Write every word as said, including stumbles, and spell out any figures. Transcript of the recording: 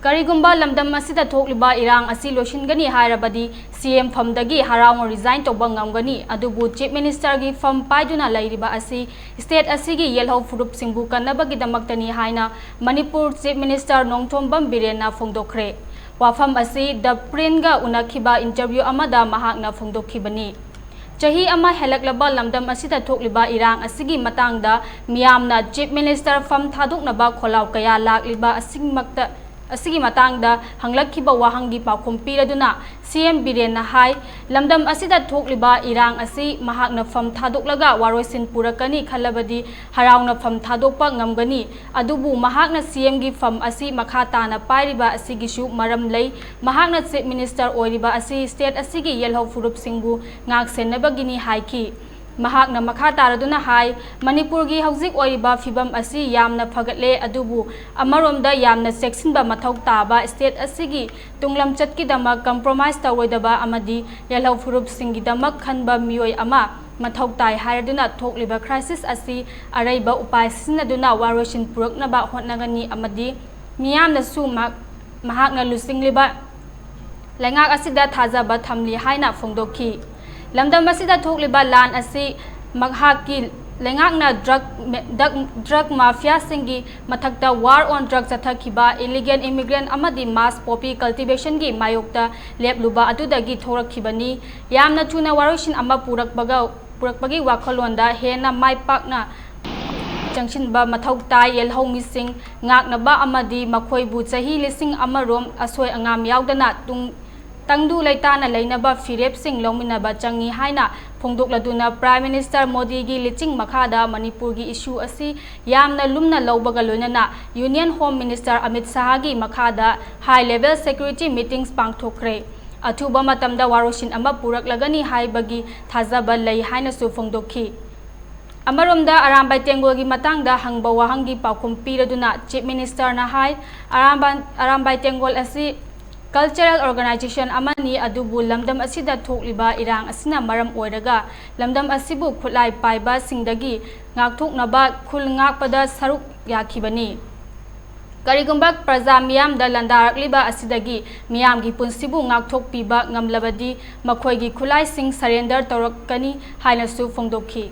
ꯀꯔꯤꯒꯨꯝꯕ ꯂꯝꯗꯝ ꯑꯁꯤꯗ ꯊꯣꯛꯂꯤꯕ ꯏꯔꯥꯡ ꯑꯁꯤ ꯂꯣꯏꯁꯤꯟꯒꯅꯤ ꯍꯥꯏꯔꯕꯗꯤ ꯁꯤ ꯑꯦꯝ ꯐꯝꯗꯒꯤ ꯍꯔꯥꯎꯅ ꯔꯤꯖꯥꯏꯟ ꯇꯧꯕ ꯉꯝꯒꯅꯤ꯫ ꯑꯗꯨꯕꯨ ꯆꯤꯐ ꯃꯤꯅꯤꯁꯇꯔꯒꯤ ꯐꯝ ꯄꯥꯏꯗꯨꯅ ꯂꯩꯔꯤꯕ ꯑꯁꯤ ꯁ꯭ꯇꯦꯠ ꯑꯁꯤꯒꯤ ꯌꯦꯜꯍꯧ ꯐꯨꯔꯨꯞꯁꯤꯡꯕꯨ ꯀꯟꯅꯕꯒꯤꯗꯃꯛꯇꯅꯤ ꯍꯥꯏꯅ ꯃꯅꯤꯄꯨꯔ ꯆꯤꯐ ꯃꯤꯅꯤꯁꯇꯔ ꯅꯣꯡꯊꯣꯝꯕꯝ ꯕꯤꯔꯦꯟꯅ ꯐꯣꯡꯗꯣꯛꯈ꯭ꯔꯦ꯫ ꯋꯥꯐꯝ ꯑꯁꯤ ꯗ ꯄ꯭ꯔꯤꯟꯒ ꯎꯅꯈꯤꯕ ꯏꯟꯇꯔꯚ꯭ꯌꯨ ꯑꯃꯗ ꯃꯍꯥꯛꯅ ꯐꯣꯡꯗꯣꯛꯈꯤꯕꯅꯤ꯫ ꯆꯍꯤ ꯑꯃ ꯍꯦꯜꯂꯛꯂꯕ ꯂꯝꯗꯝ ꯑꯁꯤꯗ ꯊꯣꯛꯂꯤꯕ ꯏꯔꯥꯡ ꯑꯁꯤꯒꯤ ꯃꯇꯥꯡꯗ ꯃꯤꯌꯥꯝꯅ ꯆꯤꯐ ꯃꯤꯅꯤꯁꯇꯔ ꯐꯝ ꯊꯥꯗꯣꯛꯅꯕ ꯈꯣꯜꯂꯥꯎ ꯀꯌꯥ ꯂꯥꯛꯂꯤꯕ ꯑꯁꯤꯃꯛꯇ, ꯑꯁꯤꯒꯤ ꯃꯇꯥꯡꯗ ꯍꯪꯂꯛꯈꯤꯕ ꯋꯥꯍꯪꯒꯤ ꯄꯥꯎꯈꯨꯝ ꯄꯤꯔꯗꯨꯅ ꯁꯤ ꯑꯦꯝ ꯕꯤꯔꯦꯟꯅ ꯍꯥꯏ, ꯂꯝꯗꯝ ꯑꯁꯤꯗ ꯊꯣꯛꯂꯤꯕ ꯏꯔꯥꯡ ꯑꯁꯤ ꯃꯍꯥꯛꯅ ꯐꯝ ꯊꯥꯗꯣꯛꯂꯒ ꯋꯥꯔꯣꯏꯁꯤꯟ ꯄꯨꯔꯛꯀꯅꯤ ꯈꯜꯂꯕꯗꯤ ꯍꯔꯥꯎꯅ ꯐꯝ ꯊꯥꯗꯣꯛꯄ ꯉꯝꯒꯅꯤ꯫ ꯑꯗꯨꯕꯨ ꯃꯍꯥꯛꯅ ꯁꯤ ꯑꯦꯝꯒꯤ ꯐꯝ ꯑꯁꯤ ꯃꯈꯥ ꯇꯥꯅ ꯄꯥꯏꯔꯤꯕ ꯑꯁꯤꯒꯤꯁꯨ ꯃꯔꯝ ꯂꯩ꯫ ꯃꯍꯥꯛꯅ ꯆꯤꯐ ꯃꯤꯅꯤꯁꯇꯔ ꯑꯣꯏꯔꯤꯕ ꯑꯁꯤ ꯁ꯭ꯇꯦꯠ ꯑꯁꯤꯒꯤ ꯌꯦꯜꯍꯧ ꯐꯨꯔꯨꯞꯁꯤꯡꯕꯨ ꯉꯥꯛ ꯁꯦꯟꯅꯕꯒꯤꯅꯤ ꯍꯥꯏꯈꯤ꯫ ꯃꯍꯥꯛꯅ ꯃꯈꯥ ꯇꯥꯔꯗꯨꯅ ꯍꯥꯏ, ꯃꯅꯤꯄꯨꯔꯒꯤ ꯍꯧꯖꯤꯛ ꯑꯣꯏꯔꯤꯕ ꯐꯤꯕꯝ ꯑꯁꯤ ꯌꯥꯝꯅ ꯐꯒꯠꯂꯦ, ꯑꯗꯨꯕꯨ ꯑꯃꯔꯣꯝꯗ ꯌꯥꯝꯅ ꯆꯦꯛꯁꯤꯟꯕ ꯃꯊꯧ ꯇꯥꯕ, ꯁ꯭ꯇꯦꯠ ꯑꯁꯤꯒꯤ ꯇꯨꯡꯂꯝꯆꯠꯀꯤꯗꯃꯛ ꯀꯝꯄ꯭ꯔꯣꯃꯥꯏꯖ ꯇꯧꯔꯣꯏꯗꯕ ꯑꯃꯗꯤ ꯌꯦꯜꯍꯧ ꯐꯨꯔꯨꯞꯁꯤꯡꯒꯤꯗꯃꯛ ꯈꯟꯕ ꯃꯤꯑꯣꯏ ꯑꯃ ꯃꯊꯧ ꯇꯥꯏ ꯍꯥꯏꯔꯗꯨꯅ ꯊꯣꯛꯂꯤꯕ ꯀ꯭ꯔꯥꯏꯁꯤꯁ ꯑꯁꯤ ꯑꯔꯩꯕ ꯎꯄꯥꯏ ꯁꯤꯖꯤꯟꯅꯗꯨꯅ ꯋꯥꯔꯣꯏꯁꯤꯟ ꯄꯨꯔꯛꯅꯕ ꯍꯣꯠꯅꯒꯅꯤ ꯑꯃꯗꯤ ꯃꯤꯌꯥꯝꯅꯁꯨ ꯃꯍꯥꯛ-, ꯃꯍꯥꯛꯅ ꯂꯨꯆꯤꯡꯂꯤꯕ ꯂꯩꯉꯥꯛ ꯑꯁꯤꯗ ꯊꯥꯖꯕ ꯊꯝꯂꯤ ꯍꯥꯏꯅ ꯐꯣꯡꯗꯣꯛꯈꯤ꯫ ꯂꯝꯗꯝ ꯑꯁꯤꯗ ꯊꯣꯛꯂꯤꯕ ꯂꯥꯟ ꯑꯁꯤ ꯃꯍꯥꯛꯀꯤ ꯂꯩꯉꯥꯛꯅ ꯗ꯭ꯔꯒ, ꯗ꯭ꯔꯒ, ꯗ꯭ꯔꯒ ꯃꯥꯐꯤꯌꯥꯁꯤꯡꯒꯤ ꯃꯊꯛꯇ war on drug ꯆꯠꯊꯈꯤꯕ ꯏꯂꯤꯒꯦꯜ ꯏꯃꯤꯒ꯭ꯔꯦꯟ ꯑꯃꯗꯤ ꯃꯥꯁ ꯄꯣꯄꯤ ꯀꯜꯇꯤꯚꯦꯁꯟꯒꯤ ꯃꯥꯌꯣꯛꯇ ꯂꯦꯞꯂꯨꯕ ꯑꯗꯨꯗꯒꯤ ꯊꯣꯔꯛꯈꯤꯕꯅꯤ꯫ ꯌꯥꯝꯅ ꯊꯨꯅ ꯋꯥꯔꯣꯏꯁꯤꯟ ꯑꯃ ꯄꯨꯔꯛꯄꯒ, ꯄꯨꯔꯛꯄꯒꯤ ꯋꯥꯈꯜꯂꯣꯟꯗ ꯍꯦꯟꯅ ꯃꯥꯏ ꯄꯥꯛꯅ ꯆꯪꯁꯤꯟꯕ ꯃꯊꯧ ꯇꯥꯏ꯫ ꯌꯦꯜꯍꯧꯃꯤꯁꯤꯡ ꯉꯥꯛꯅꯕ ꯑꯃꯗꯤ ꯃꯈꯣꯏꯕꯨ ꯆꯍꯤ ꯂꯤꯁꯤꯡ ꯑꯃꯔꯣꯝ ꯑꯁꯣꯏ ꯑꯉꯥꯝ ꯌꯥꯎꯗꯅ ꯇꯨꯡ, ꯇꯪꯗꯨ ꯂꯩꯇꯥꯅ ꯂꯩꯅꯕ ꯐꯤꯔꯦꯞꯁꯤꯡ ꯂꯧꯃꯤꯟꯅꯕ ꯆꯪꯏ ꯍꯥꯏꯅ ꯐꯣꯡꯗꯣꯛꯂꯗꯨꯅ ꯄ꯭ꯔꯥꯏꯝ ꯃꯤꯅꯤꯁꯇꯔ ꯃꯣꯗꯤꯒꯤ ꯂꯤꯆꯤꯡ ꯃꯈꯥꯗ ꯃꯅꯤꯄꯨꯔꯒꯤ ꯏꯁꯨ ꯑꯁꯤ ꯌꯥꯝꯅ ꯂꯨꯝꯅ ꯂꯧꯕꯒ ꯂꯣꯏꯅꯅ ꯌꯨꯅꯤꯌꯟ ꯍꯣꯝ ꯃꯤꯅꯤꯁꯇꯔ ꯑꯃꯤꯠ ꯁꯥꯍꯒꯤ ꯃꯈꯥꯗ ꯍꯥꯏ ꯂꯦꯚꯦꯜ ꯁꯦꯀ꯭ꯌꯨꯔꯤꯇꯤ ꯃꯤꯇꯤꯡꯁ ꯄꯥꯡꯊꯣꯛꯈ꯭ꯔꯦ꯫ ꯑꯊꯨꯕ ꯃꯇꯝꯗ ꯋꯥꯔꯣꯏꯁꯤꯟ ꯑꯃ ꯄꯨꯔꯛꯂꯒꯅꯤ ꯍꯥꯏꯕꯒꯤ ꯊꯥꯖꯕ ꯂꯩ ꯍꯥꯏꯅꯁꯨ ꯐꯣꯡꯗꯣꯛꯈꯤ꯫ ꯑꯃꯔꯣꯝꯗ ꯑꯔꯥꯝꯕꯥꯏ ꯇꯦꯡꯒꯣꯜꯒꯤ ꯃꯇꯥꯡꯗ ꯍꯪꯕ ꯋꯥꯍꯪꯒꯤ ꯄꯥꯎꯈꯨꯝ ꯄꯤꯔꯗꯨꯅ ꯆꯤꯐ ꯃꯤꯅꯤꯁꯇꯔꯅ ꯍꯥꯏ, ꯑꯔꯥꯝꯕꯥꯏ, ꯑꯔꯥꯝꯕꯥꯏ ꯇꯦꯡꯒꯣꯜ ꯑꯁꯤ ꯀꯜꯆꯔꯦꯜ ꯑꯣꯔꯒꯅꯥꯏꯖꯦꯁꯟ ꯑꯃꯅꯤ, ꯑꯗꯨꯕꯨ ꯂꯝꯗꯝ ꯑꯁꯤꯗ ꯊꯣꯛꯂꯤꯕ ꯏꯔꯥꯡ ꯑꯁꯤꯅ ꯃꯔꯝ ꯑꯣꯏꯔꯒ ꯂꯝꯗꯝ ꯑꯁꯤꯕꯨ ꯈꯨꯠꯂꯥꯏ ꯄꯥꯏꯕꯁꯤꯡꯗꯒꯤ ꯉꯥꯛꯊꯣꯛꯅꯕ ꯈꯨꯜ ꯉꯥꯛꯄꯗ ꯁꯔꯨꯛ ꯌꯥꯈꯤꯕꯅꯤ꯫ ꯀꯔꯤꯒꯨꯝꯕ ꯄ꯭ꯔꯖꯥ ꯃꯤꯌꯥꯝꯗ ꯂꯥꯟꯗꯥꯔꯛꯂꯤꯕ ꯑꯁꯤꯗꯒꯤ ꯃꯤꯌꯥꯝꯒꯤ ꯄꯨꯟꯁꯤꯕꯨ ꯉꯥꯛꯊꯣꯛꯄꯤꯕ ꯉꯝꯂꯕꯗꯤ ꯃꯈꯣꯏꯒꯤ ꯈꯨꯠꯂꯥꯏꯁꯤꯡ surrender ꯇꯧꯔꯛꯀꯅꯤ ꯍꯥꯏꯅꯁꯨ ꯐꯣꯡꯗꯣꯛꯈꯤ꯫